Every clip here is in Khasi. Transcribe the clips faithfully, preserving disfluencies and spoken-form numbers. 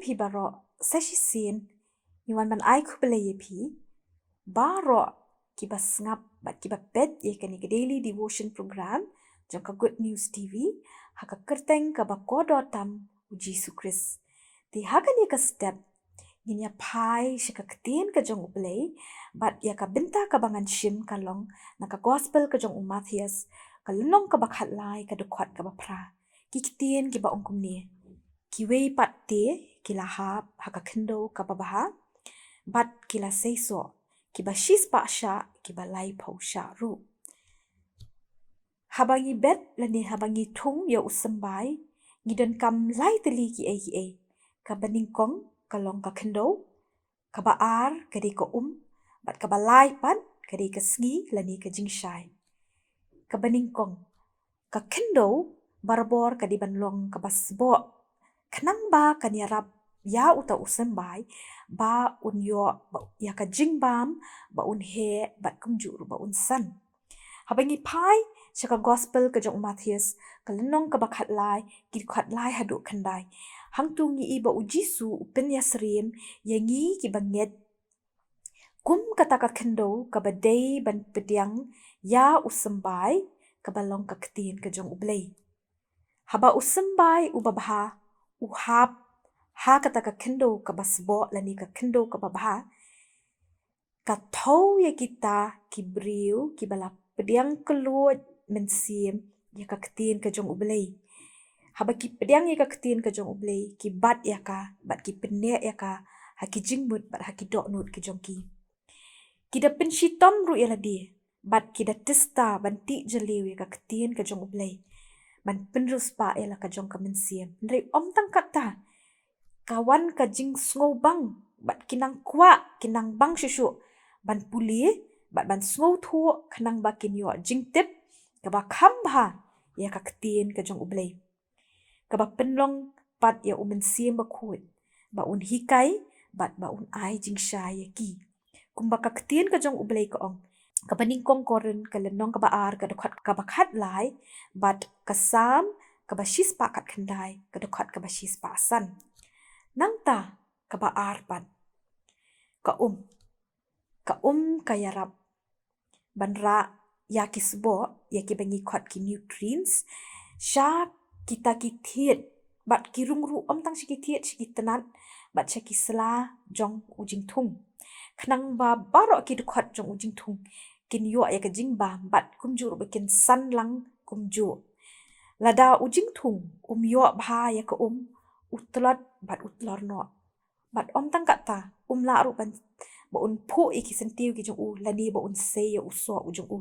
Phi baroh, sa shisien ngi wan ban ai khublei ïa phi baroh kiba sngap bad kiba peit ïa kane ka daily devotion program jong ka Good News T V, ha ka kyrteng kaba kordor tam u Jisu Khrist. Te ha kane ka step ngin ïa phai sha ka ktien ka jong U Blei, bad ïa ka bynta kaba ngan shim ka long na ka gospel ka jong u Mathaios, ka lynnong kaba khatlai, ka dkhot kaba phra. Ki ktien kiba ong kumne: Kiwei pat te ki la hap ha ka khyndew kaba bha, bad ki la seisoh, kiba shispah shah, kiba laiphew shah ruh. Haba ngi bet lane haba ngi thung ïa u symbai, ngi donkam lai tylli kiei kiei. Kaba nyngkong ka long ka khyndew, kaba ar ka dei ka um, bad kaba lai pat ka dei ka sngi lane ka jingshai. Kaba nyngkong, ka khyndew barabor ka dei ban long kaba sboh, khnang ba kan ïarap ïa uta u symbai ba un ïoh ba, ïa ka jingbam, ba un heh, bad kumjuh ruh ba un san. Haba ngi phai sha ka gospel ka jong u Mathaios, ka lynnong kaba khatlai, ki dkhot lai haduh khyndai, hangto ngi i ba u Jisu u pynïasyriem ïa ngi kiba ngeit kum kata ka khyndew kaba dei ban pdiang ïa u symbai, kaba long ka ktien ka jong U Blei. Haba u symbai uba bha u hap ha kata ka khyndew kaba sboh lane ka khyndew kaba bha, ka thew ïa kita ki briew kiba la pdiang kylluid mynsiem ïa ka ktien ka jong U Blei. Haba ki pdiang ïa ka ktien ka jong U Blei, ki bat ïa ka, bad ki pynneh ïa ka ha ki jingmut bad ha ki dohnud ki jong ki. Ki da pynshitom ruh ïa lade, bad ki da tista ban tih jylliew ïa ka ktien ka jong U Blei, ban pynriewspah ïa la ka jong ka mynsiem. Hynrei ym tang katta, ka wan ka jingsngewbang, bad ki nang kwah, ki nang bang shuh shuh ban pule bad ban sngewthuh, khnang ba kin ïoh jingtip kaba kham bha ïa ka ktien ka jong U Blei, kaba pynlong pat ïa u Mynsiem Bakhuid ba un hikai bad ba un ai jingshai ïa ki. Kumba ka ktien ka jong U Blei ka ong, kaba nyngkong Korinth, ka lynnong kaba ar, ka dkhot kaba khatlai, bad ka Salm kaba shispah khatkhyndai, ka dkhot kaba shispah san. Nangta kaba ar pat, ka um. Ka um ka ïarap ban rah ïa ki sboh, ïa kiba ngi khot ki nutrients, sha kita ki thied, bad ki rung ruh, ym tang sha ki thied, sha ki tnat, bad sha ki sla jong u jingthung, khnang ba baroh ki dkhot jong u jingthung kin ïoh ïa ka jingbam, bad kumjuh ruh ba kin san lang kumjuh. Lada u jingthung um ïoh bha ïa ka um, u tlot bad u tlor noh. Bad ym tang katta, um lah ruh ban, ba un phuh ïa ki syntiew ki jong u, lane ba un sei ïa u soh u jong u.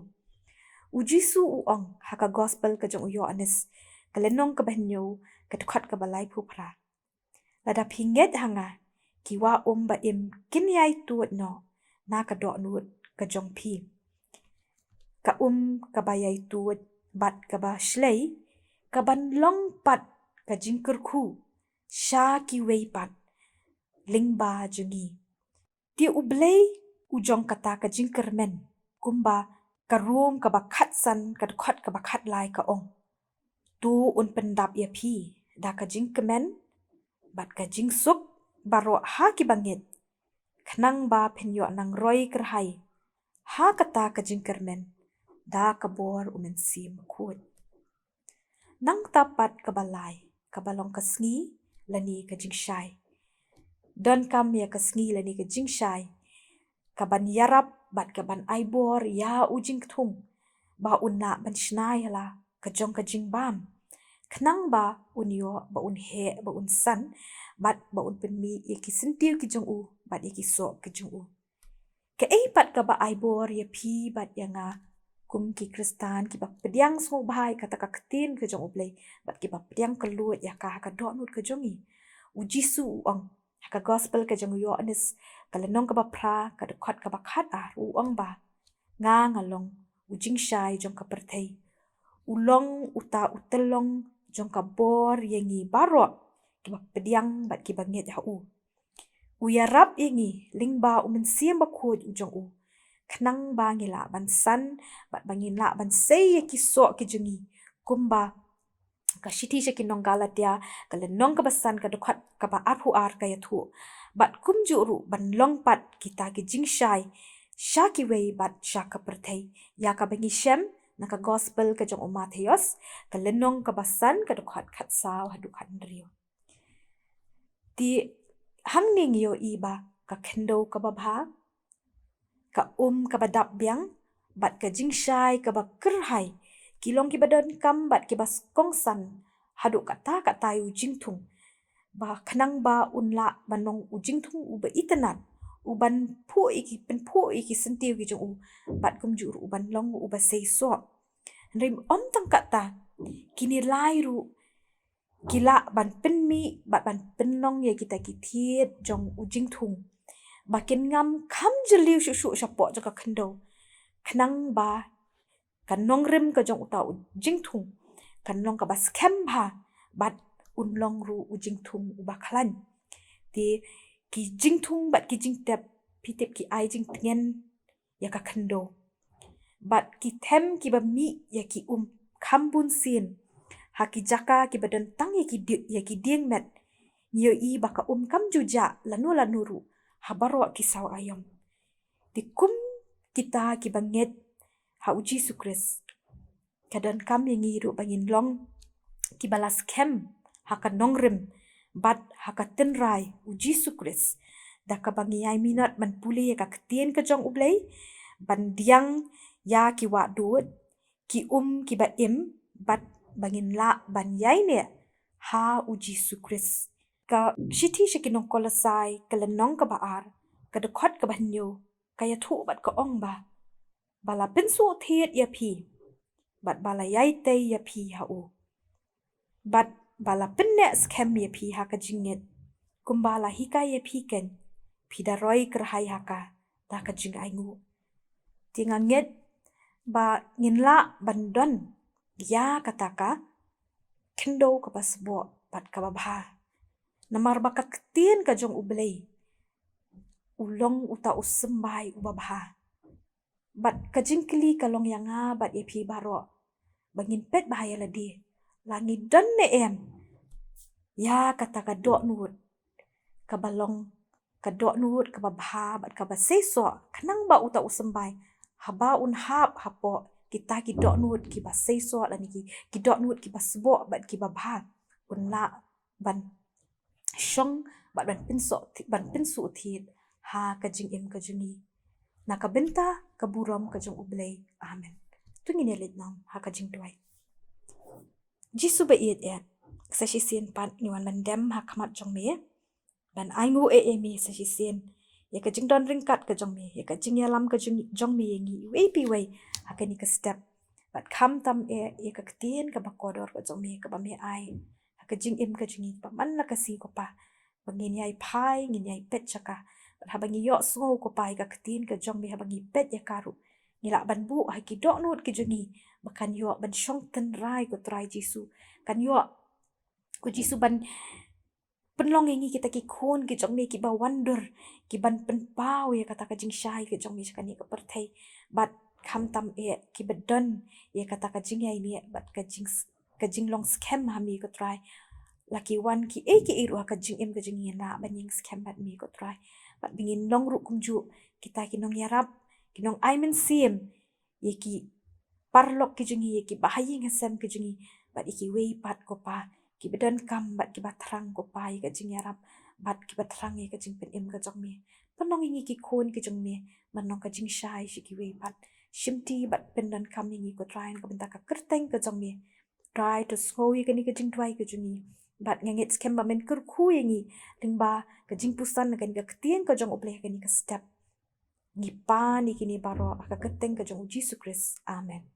U Jisu u ong ha ka gospel ka jong u Ïoannis, ka lynnong kaba hynñiew, ka dkhot kaba laiphew phra: Lada phi ngeit ha nga, ki wah um ba im kin ïai tuid noh na ka dohnud ka jong phi. Ka um kaba ïai tuid bad kaba shlei, kaban long pat ka jingkyrkhu sha kiwei pat lyngba jong ngi. Te U Blei u jong kata ka jingkyrmen, kumba ka Rom kaba khatsan, ka dkhot kaba khatlai ka ong: To un pyndap ïa phi da ka jingkmen bad ka jingsuk baroh ha kiba ngeit, khnang ba phin ïoh nang roi kyrhai ha kata ka jingkyrmen da ka bor u Mynsiem Bakhuid. Nangta pat kaba lai, kaba long ka sngi lane ka jingshai. Donkam ïa ka sngi lane ka jingshai, kaban ïarap bad kaban ai bor ïa u jingthung, ba un lah ban shna ïa la ka jong ka jingbam, khnang ba un ïoh ba un heh, ba un san, bad ba un pynmih ïa ki syntiew ki jong u bad ïa ki soh ki jong u. Kaei pat kaba ai bor ïa phi bad ïa nga, kum ki Khristan kiba pdiang sngewbha ïa kata ka ktien ka jong U Blei, bad kiba pdiang kylluid ïa ka ha ka dohnud ka jong ngi? U Jisu u ong ha ka gospel ka jong u Ïoannis, ka lynnong kaba phra, ka dkhot kaba khatar, u ong ba: Nga nga long u jingshai jong ka pyrthei. U long uta u tyllong jong ka bor ïa ngi baroh kiba pdiang bad kiba ngeit ha u. U ïarap ïa ngi lyngba u Mynsiem Bakhuid u jong u, khnang ba ngi lah ban san, bad ba ngi lah ban sei ïa ki soh ki jong ngi, kumba Ka shithi sha ki nong Galatia, ka lynnong kaba san, ka dkhot kaba arphew ar, ka ïathuh: Bad kumjuh ruh ban long pat kita ki jingshai sha kiwei bad sha ka pyrthei, ïa kaba ngi shem na ka gospel ka jong u Mathaios, ka lynnong kaba san, ka dkhot khatsaw haduh khathynriew. Te hangne ngi ïohi ba ka khyndew kaba bha, ka um kaba dap biang, bad ka jingshai kaba kyrhai, ki long kiba donkam bad kiba kongsan haduh katta katta ïa u jingthung, ba khnang ba un lah ban long u jingthung uba itynnad, uban phuh ïa ki, pynphuh ïa ki syntiew ki jong u, bad kumjuh ruh uban long uba seisoh. Hynrei ym tang katta, kine lai ruh ki lah ban pynmih bad ban pynlong ïa kita ki thied jong u jingthung, ba kin ngam kham jylliew shuh shuh shapoh jong ka khyndew, khnang ba ka nongrim ka jong uta u jingthung kan long kaba skhem bha, bad un long ruh u jingthung uba khlaiñ. Te ki jingthung bad ki jingtep, phi tip, ki ai jingtngen ïa ka khyndew, bad ki them kiba mih ïa ki um kham bun sien ha ki jaka kiba don tang ïa ki di-, ïa ki dieng met. Ngi ïohi ba ka um kam ju jah lano lano ruh ha baroh ki saw aïom. Te kum kita kiba ngeit ha u Jisu Khrist, ka donkam ïa ngi ruh ba ngin long kiba la skhem ha ka nongrim bad ha ka tynrai u Jisu Khrist, da kaba ngi ïai minot ban pule ïa ka ktien ka jong U Blei, ban pdiang ïa ki wahduid, ki um kiba im, bad ba ngin lah ban ïaineh ha u Jisu Khrist. Ka shithi sha ki nong Kolosai, ka lynnong kaba ar, ka dkhot kaba hynñiew, ka ïathuh bad ka ong ba, ba la pynsngewthied ïa phi, bad ba la ïai tei ïa phi ha u, bad ba la pynneh skhem ïa phi ha ka jingngeit, kumba la hikai ïa phi kein, phi da roi kyrhai ha ka da ka jingainguh. Te nga ngeit ba ngin lah ban don ïa kata ka khyndew kaba sboh bad kaba bha, namar ba ka ktien ka jong U Blei u long uta u symbai uba bha. Bad ka jingkylli ka long ïa nga bad ïa phi baroh, ba ngin peit bha ïa lade, la ngi don ne em ïa kata ka dohnud kaba long ka dohnud kaba bha bad kaba seisoh, khnang ba uta u symbai, haba un hap hapoh kita ki dohnud kiba seisoh lane ki, ki dohnud kiba sboh bad kiba bha, un lah ban shong bad ban pynsoh, ban pynsngewthied ha ka jingim ka jong ngi. Na ka bynta ka burom ka jong U Blei. Amen. To ngin ïa leit noh ha ka jingduwai. Jisu ba ïeit, sa shisien pat ngi wan ban dem ha khmat jong me, ban ainguh ïa me sa shisien ïa ka jingdon ryngkat ka jong me, ïa ka jingïalam ka jong, jong me ïa ngi iwei pa iwei ha kane ka step. Bad khamtam ïa, ïa ka ktien kaba kordor ka jong me, kaba me ai ha ka jingim ka jong ngi, ba man la ka sngi, ko Pa, ba ngin ïai phai, ngin ïai peit sha ka. Bad haba ngi ïohsngew, ko Pa, ïa ka ktien ka jong me, haba ngi peit ïa ka ruh, ngi lah ban buh ha ki dohnud ki jong ngi, ba kan ïoh ban shong tynrai, ko Trai Jisu. Kan ïoh, ko Jisu, ban pynlong ïa ngi kita ki khun ki jong me kiba wandur, kiban pynpaw ïa kata ka jingshai ka jong me sha kane ka pyrthei. Bad khamtam eh kiba don ïa kata ka jingïaineh bad ka jing, ka jinglong skhem ha me, ko Trai. La ki wan kiei kiei ruh ha ka jingim ka jong ngi, ngi lah ban ïeng skhem bad me, ko Trai. Bad ba ngin long ruh kumjuh kita ki nongïarap, ki nongai mynsiem ïa ki paralok ki jong ngi, ïa ki bahaïing hasem ki jong ngi, bad ïa kiwei pat, ko Pa, kiba donkam bad kiba thrang, ko Pa, ïa ka jingïarap bad kiba thrang ïa ka jingpynim ka jong me. Pynlong ïa ngi ki khun ki jong me ban long ka jingshai sha kiwei pat. Shimti bad pyndonkam ïa ngi, ko Trai, na ka bynta ka kyrteng ka jong me. Trai, to sngew ïa kane ka jingduwai ka jong ngi. Bad nga ngeit skhem ba men kyrkhu ïa ngi lyngba ka jingpuson na kane ka ktien ka jong U Blei ha kane ka step. Ngi pan ïa kine baroh ha ka kyrteng ka jong U Jisu Khrist. Amen.